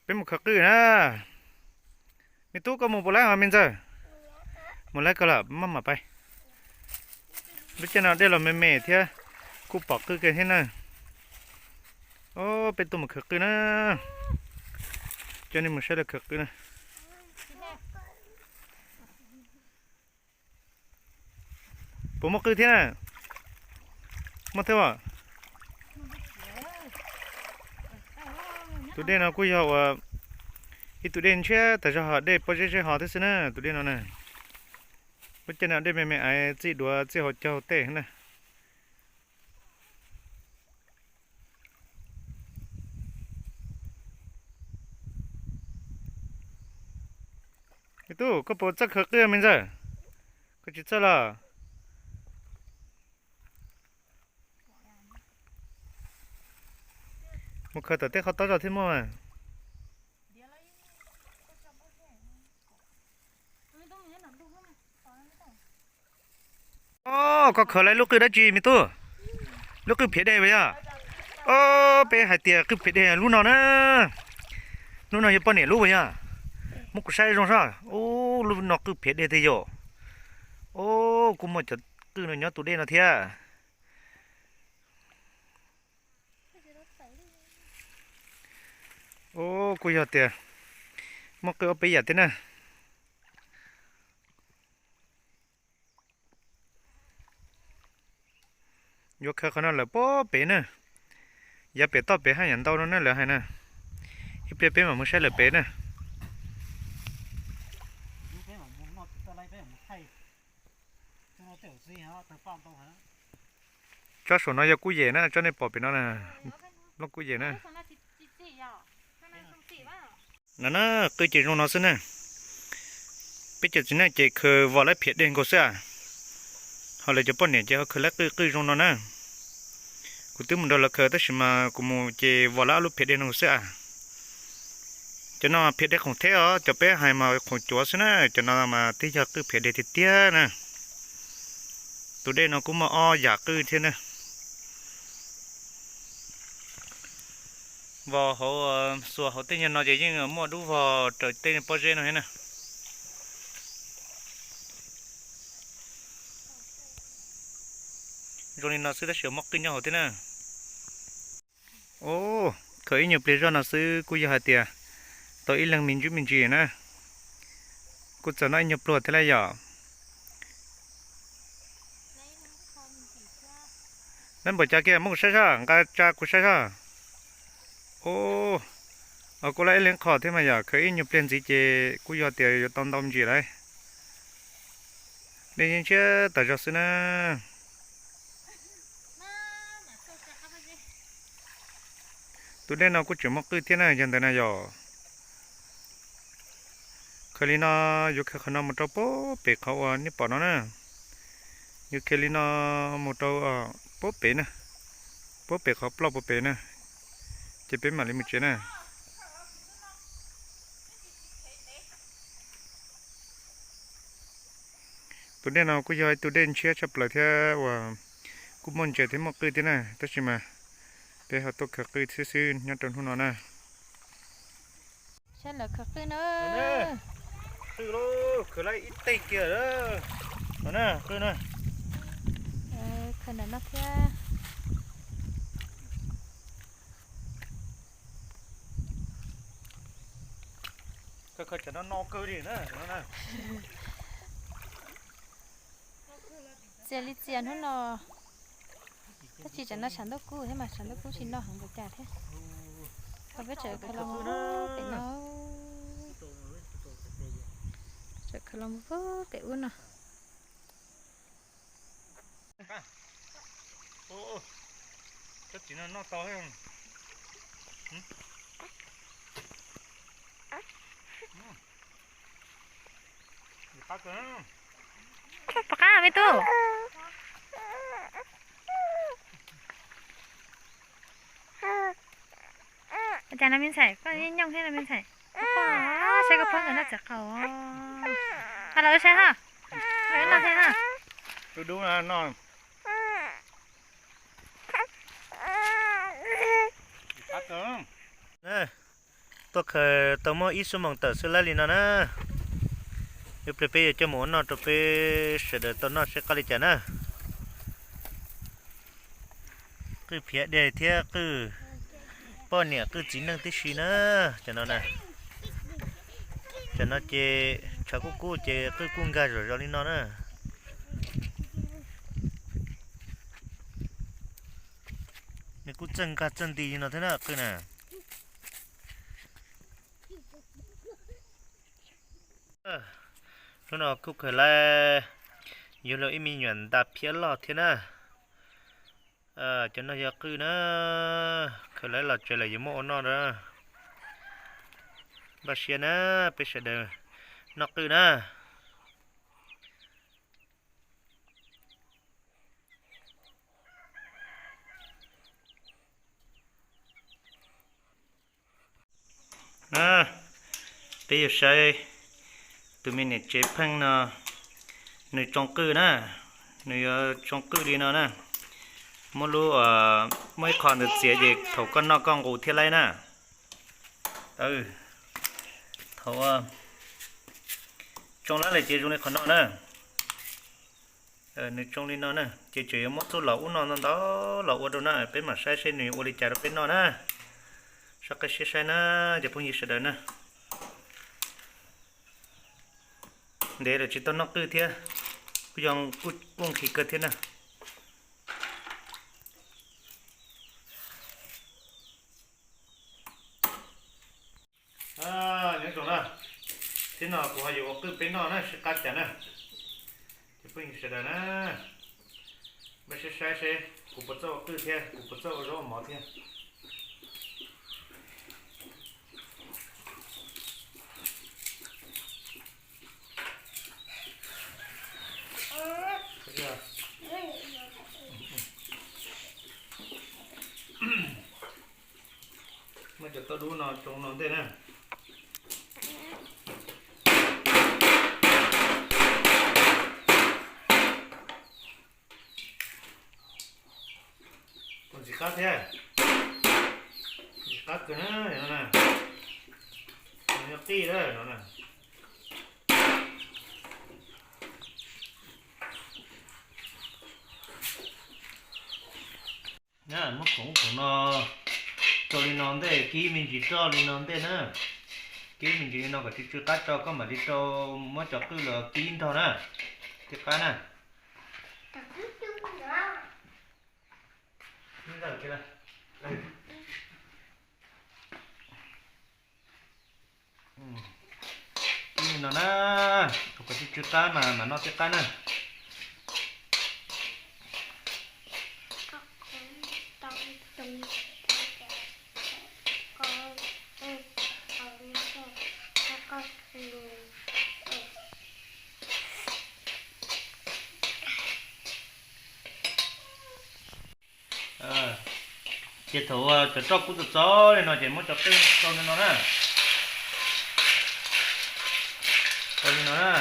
Peb mus khaws qwj na. Me tub, koj mus puas laib os me ntxawg? Mus laib koj lawm, maj mam pais. Lub caij no dej los me me thiab, kuj pom qwj kiag thiab na. Ob, peb tuaj mus khaws qwj na. Coj nej mus saib lawv khaws qwj na. Puas muaj qwj thiab na? Muaj thiab as. Tus dej no kuj yog uas ib tug dej ntshiab tas zog, dej pob zeb zeb ho thiab xwb na, tus dej no na. Lub caij no dej me me es txij duav txij hauv caug tej na. Me tub, koj puas txawj khaws qwj me ntxawg? Koj tsis txawj los? Mus khaws tom tej qhov tob zog thiaj muaj mas. Os, koj khaws lawm lub qwj dab tsi me tub? Lub qwj phiav dej puas yog? Os, peb hais tias qwj phiav dej lub no na. Lub no yog poj niam lub puas yog? Muab kuv saib zoo sab. Ub, lub no qwj phiav dej tiag yom. Ub, kuj muaj cov qwj no nyob tus dej no thiab. Ub, kuj yog tias muaj qwj ob peb yam thiab na. Yuav khaws qhov no lawm pob pem na. Yav pem toj pem haj yam ntau no na lawv hais na. Ib pliag peb mam mus saib lawm pem na. Tsob saum no yog kub yem na, tsob nej pom pem no na, lub kub yem na. No na, qwj ces zoo no xwb na. Peb cov txiv neej ces khaws vos laib phiav dej nkaus xwb as. Ho lawv cov poj niam ces ho khaws laib qwj qwj zoo no na. Kuv twb mus nrog lawv khaws tab sis mas kuv mus ces vos laib ob lub phiav dej no nkaus xwb as. Cov no phiav dej khoom theb os, cov peb hais mas khoom cuav xwb na, cov no mas twb yog qwj phiav dej tiag tiag na. Tus dej no kuj muaj ob yam qwj thiab na. Vos hauv, xuas hauv tej nyuag no ces yeej muaj dub vog raws tej pob zeb no thiab na. Zoo li no xwb tab sis muaj qwj nyob hauv thiab na. Ub, khaws ib nyuag pliag zoj no xwb kuj yog hais tias tau ib leeg me ntsis me ntsis na. Kuj txawm noj ib nyuag pluag thiab lauj yom. Nab npaum cas kiag muab kuv saib soj, nqa tsa kuv saib soj. Ub, kuj laib ib leeg qho thiab mas yom, khaws ib nyuag pliag ntxiv ces kuj yog tias yuav tau ntau me ntsis lauj. Dej ntshiab tas zog xwb na. Tus dej no kuj tseem muaj qwj thiab na, yog ntawd na yom. Khaws li no, yuav khaws qhov no mus rau pob pem qhov uas nej pom no na. Yuav khaws li no mus rau pob pem na, pob pem qhov ploj puag pem na, ces peb mam li mus tsev na. Tus dej no kuj yog ib tug dej ntshiab tshaj plaws thiab uas kuj muaj ntses thiab muaj qwj thiab na, tab sis mas peb ho tuaj khaws qwj xwb xwb nyob rau hnub no na. Saib lawv khaws qwj na. Qwj lauj, khaws lawm ib teg kiag. No na, qwj na. Khaws ntawm no thiab. Khaws, khaws cov no no kawg li na. Txias li txias hnub no. Tab sis tsam no tshav ntuj kub thiab mas tshav ntuj kub tsis no heev npaum cas thiab. Ho peb tseem khaws los mus pem no. Tseem khaws los mus pem ub no. Koj txiv no noj tau. Pom qab me tub. Cas no me ntxhais, koj nyooj thiab no me ntxhais. Saib koj phob ntawm no txiv qaub. Qab los wb saib ha. Wb noj thiab ha. Dub dub no. Tuaj khaws tau muaj ib xuab moos tawm xwb lawm li no na. Ib pliag peb yuav coj mus ua noj rau peb sawv daws tau noj seb qab li cas na. Qwj phiav dej thiab qwj poj niam qwj txiv neej tib si na. Cov no na, cov no ces tshav kuj kub ces qwj kuj nkag zom zaws li no na. Nws kuj txawj nkag txawj nti li no thiab na qwj na. Hnub no kuj khaws lawv yuav luag ib me nyuam nta phiab loj thiab na. Cov no yog qwj na, khaws lawv los tsev lawm yuav muab ua noj na. Npaj siab na, peb sawv daws noj qwj na. Peb yuav saib tus me niam tsev pheej no, nws tsoo qwj na, nws yuav tsoo qwj li no na. Muab lub, muab ib qho ntawd txiav ces thaum koj noj koj nqus thiab lauj na. Thaum tsoo lawm ces zoo li qhov no na. Nws tsoo li no na ces tseem yuav muab txuj lom ub no ntau ntau los ua rau na, peb mam saib seb nws ua li cas rau peb noj na. Soj qab siab saib na, cov phooj ywg sawv daws na. Ntev lawm tsis tau noj qwj thiab, kuj yog kuj nqhis kawg thiab na. Nyob zoo na, tib no kuv ho yuav ua qwj peb noj na seb qab cas na. Ces phooj ywg sawv daws na, peb saib saib seb kuv puas txawj ua qwj thiab kuv puas txawj ua zaub ua mov thiab. Muab cov tauj dub no tsoo no ntej na. Ua ntxim qab thiab, ntxim qab kawg na no na. Nws yog qij na no na. Muab khoom ub khoom no rau li no ntej, kib me ntsis roj li no ntej na. Kib me ntsis li no kom tsw tsw qab tso koj mam li rau, muab cov qwj los kib nrog na, thiaj qab na. Kib li no na, kom tsw tsw qab mas mam noj thiaj qab na. Ces thaum cov roj kub txaus txaus li no ces muab cov qwj rau li no na. Rau li no na.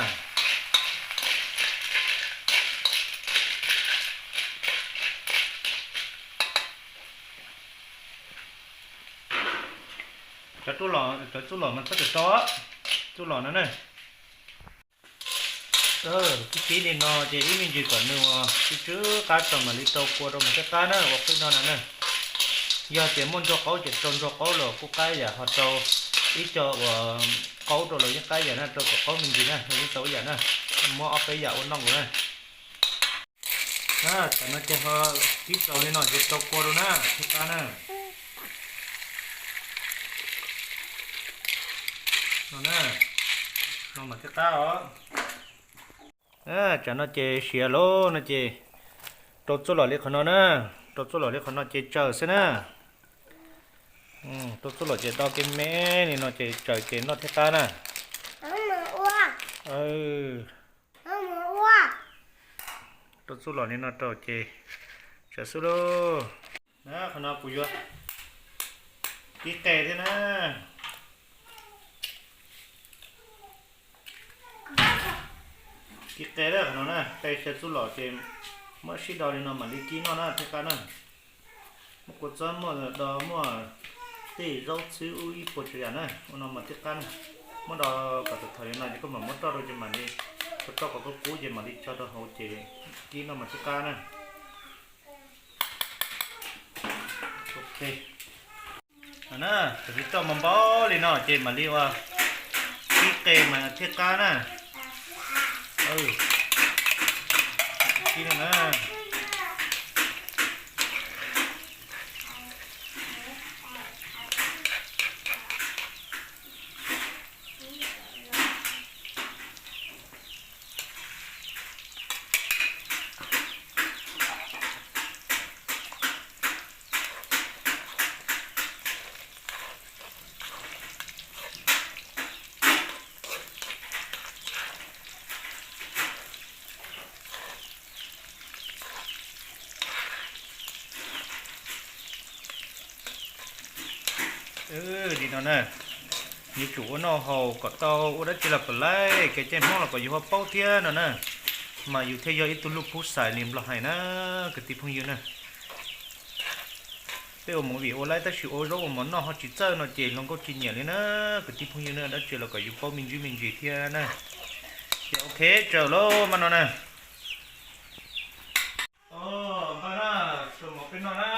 Cov txuj lom, cov txuj lom mas txhob txawm rau, txuj lom no na. Kib kib li no ces ib me ntsis kom nws ua tsw tsw qab tso mam li rau kua rau mas thiaj qab na, ua qwj no na na. Yog tias muaj ntsuag qaub ces rau ntsuag qaub los kuj qab yam, ho rau ib co uas qaub rau los yeej qab yam na, rau kom qaub me ntsis na los yeej tau ib yam na. Muab ob peb yam ua noj nkaus na. Tam no ces ho kib txaus li no ces rau kua rau na thiaj qab na. No na, no mas thiaj qab os. Tam no ces siav lawm no ces rau txuj lom li qhov no na, rau txuj lom li qhov no ces tsaws xwb na. Rau txuj lom ces do kev me li no ces tsaws ces noj thiaj qab na. Rau txuj lom li no rau ces tsaws xwb lauj. Qhov no kuv yuav kib qe thiab na. Kib qe lawm qhov no na, qe xyaw txuj lom ces muab sib do li no mam li kib noj na thiaj qab na. Muaj kua txob muaj do muaj Tej zaub txhwb ub ib puas tsav yam na, ua no mas thiaj qab na. Muab do kom tawm thaum li no ces koj mam muab roj rau ces mam li, rau roj kom koj kub ces mam li tso rau hauv ces kib no mas thiaj qab na. Ok. Na, thaum li roj mas npau li no ces mam li ua kib qe mas thiaj qab na. Kib no na. Li no na, yuav tsum ua noj haus kom tau ua dab tsi los kom laib kev cai Hmoob los kom yus ho paub thiab no na. Mas yus thiaj yog ib tug luj pub xais li Nplog hais na, kwv tij phooj ywg na. Peb ua movie ua laib tab sis ua zaub ua mov noj ho tsis txawj no ces hluas nkauj tsis nyiam li na, kwv tij phooj ywg na. Dab tsi los kom yus paub me ntsis me ntsis thiab na. Ces ok, tsaws lauj, npaj no na. Npaj na, tsaws mov peb noj na.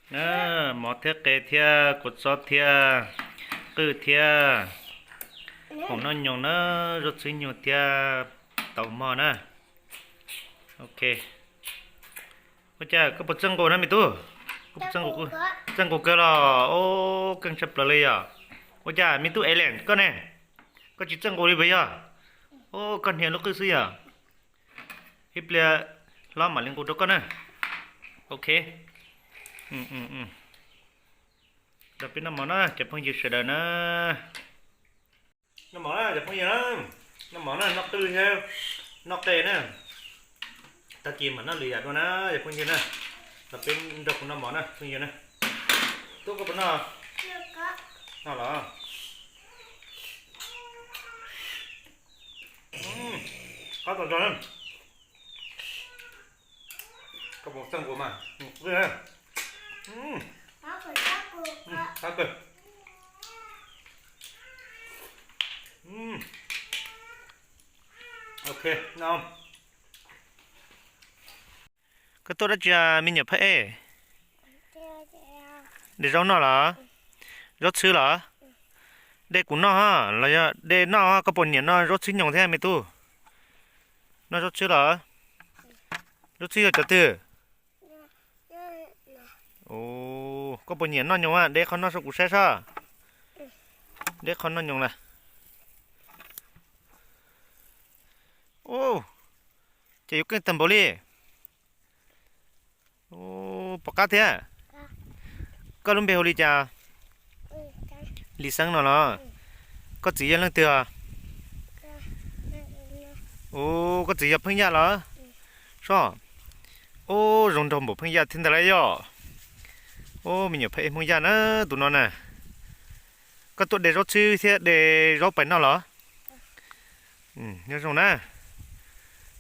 Na, mov thiab qe thiab kua txob thiab qwj thiab khoom noj nyoos na, zaub txhwb nyuj thiab taum mog na. Ok. Ua cas koj puas txawj nqus na me tub? Koj puas txawj nqus? Txawj nqus kawg los? Ub, keej tshaj plaws li yom. Ua cas me tub Elen koj ne, koj tsis txawj nqus li puas yog? Ub, koj hnia lub qwj xwb yom. Ib pliag hlob mam li nqus rau koj na. Ok. Los peb noj mov na cov phooj ywg sawv daws na. Noj mov na cov phooj ywg na. Noj mov na, noj qwj thiab noj qe na. Tag kis mam noj lwm yam dua na cov phooj ywg na. Los peb nrog kuv noj mov na phooj ywg na. Tub, koj puas noj? Noj los? Qab tau zog na. Koj puas txawj nqus mas? Qwj na. Qab kawg. Ok, no. Koj tuaj dab tsi me nyuam phaj ej? De zaub noj los? Zaub txhwb los? De kuv noj los yog de noj? Koj puas nyiam noj zaub txhwb nyoos thiab me tub? Noj zaub txhwb los? Zaub txhwb yog cov twg? Koj puas nyiam noj nyoos? De qhov no rau kuv saib soj. De qhov noj nyoos lawm. Ces yuav keej tag npaum li. Pom qab thiab. Koj lub npe hu li cas? Lis Xeeb no los? Koj txiv yog leej twg os? Ub, koj txiv yog Pheej Yaj los? Soj. Ub, zoo nraug npaum Pheej Yaj thiab ntag lauj yom. Ub, me nyuam phaj ej Hmoob Yaj na, tus no na. Koj tuaj de zaub txhwb thiab de zaub pais noj los? Nyob zoo na.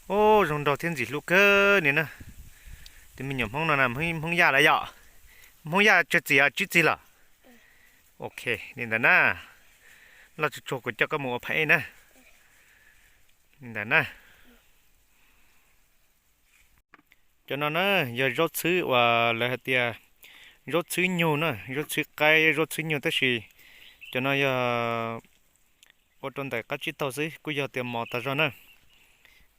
Ub, zoo nraug thiab ntxim hlub kawg li na. Tus me nyuam Hmoob no na, Hmoob Yaj lawm yom. Hmoob Yaj tsawg txiv, tsib txiv los? Ok, li ntawd na. Loj tsuag tsuag kuv coj koj mus ua phaj ej na. Li ntawd na. Cov no na, yog zaub txhwb uas lawv hais tias zaub txhwb nyug na, zaub txhwb qaib, zaub txhwb nyug, tab sis cov no yog ua rau ntawm qab tsib taug xwb, kuj yog tias mos tas zog na.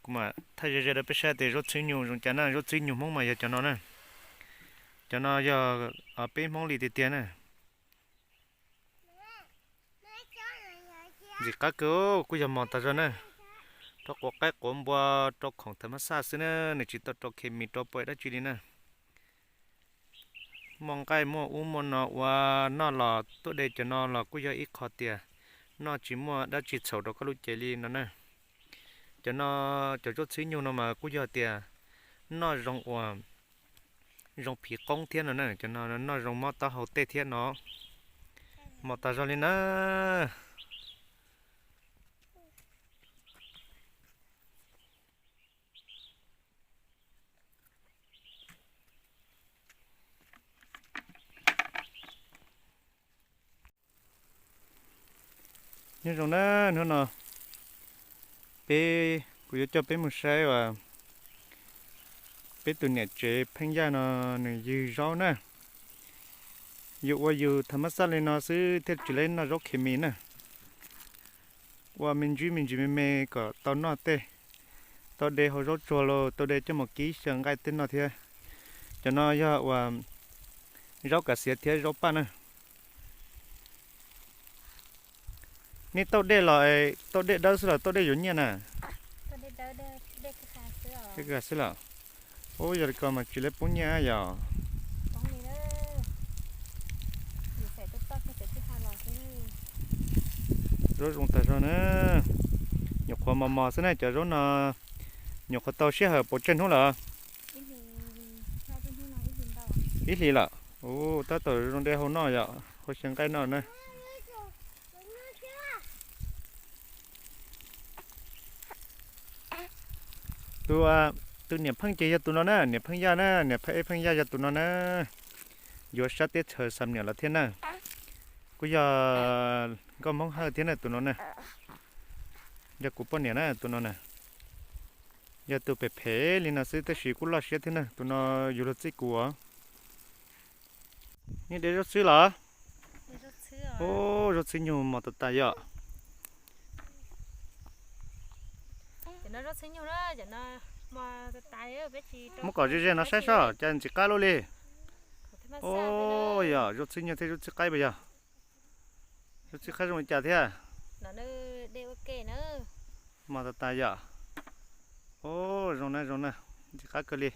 Kuv mam thaij ze ze rau peb saib tias zaub txhwb nyug zoo cas na, zaub txhwb nyug Hmoob mas yog cov no na. Cov no yog peb Hmoob li tiag tiag na. Ntxim qab kawg, kuj yog mos tas zog na. Tau quav qaib quav npua rau khoom tham mas xaj xwb na, nws tsis tau rau khes mis rau pua dab tsi li na. Muaj nqaij muaj ub muaj no ua noj los tuaj de cov no los kuj yog ib qho tias noj tsis muaj dab tsi txhaum rau koj lub cev li no na. Cov no, cov zaub txhwb nyug no mas kuj yog tias noj zoo uas zoo phiv qoob thiab no na, cov no noj zoo mob taub hau tej thiab no. Mos tas zog li na. Nyob zoo na, hnub no peb, kuv yuav coj peb mus saib uas peb tus niam tsev Pheej Yaj no nws ywg zaub na. Yus ua yus tham mas xaj li no xwb thiaj tsis lab noj zaub khes mis na. Ua me ntsis me ntsis me me kom tau noj tej, tau de hau zaub tsuag los tau de coj mus kib xyaw nqaij tej noj thiab. Cov no yog uas zaub kav xiav thiab zaub paj na. Nej tauj dej los tauj dej dawb xwb los tauj dej yuav nyiaj na? Dej xwb los? Ub, yog li ko mas tsis lab poob nyiaj yog. Zaub zoo tag zog na. Nyuam qhuav mos mos xwb na cov zaub no. Nyuam qhuav tau sij hawm puas tsawg hnub lawm? Ib hlis lawm. Ub, tab tom zoo de hau noj yom, hau xyaw nqaij noj na. Tus, tus niam Pheej ces yog tus no na, niam Pheej Yaj na, niam Pheej Eb Pheej Yaj yog tus no na. Yuav sab teb chaws Xam Niam lawm thiab na. Kuj yog nkauj Hmoob Hawj thiab na tus no na. Yog kuv poj niam na tus no na. Yog tus phem phem li no xwb tab sis kuj loj siab thiab na, tus no yuav luag txij kuv os. Nej de zaub txhwb los? Ub, zaub txhwb nyug mos tas tas yom. Muab kom ze ze no saib soj cas ntxim qab luaj li. Ub, yog zaub txhwb nyug thiab zaub txhwb qaib puas yog? Zaub txhwb qaib zoo li cas thiab? Mos tas tas yom. Ub, zoo na zoo na, ntxim qab kawg li.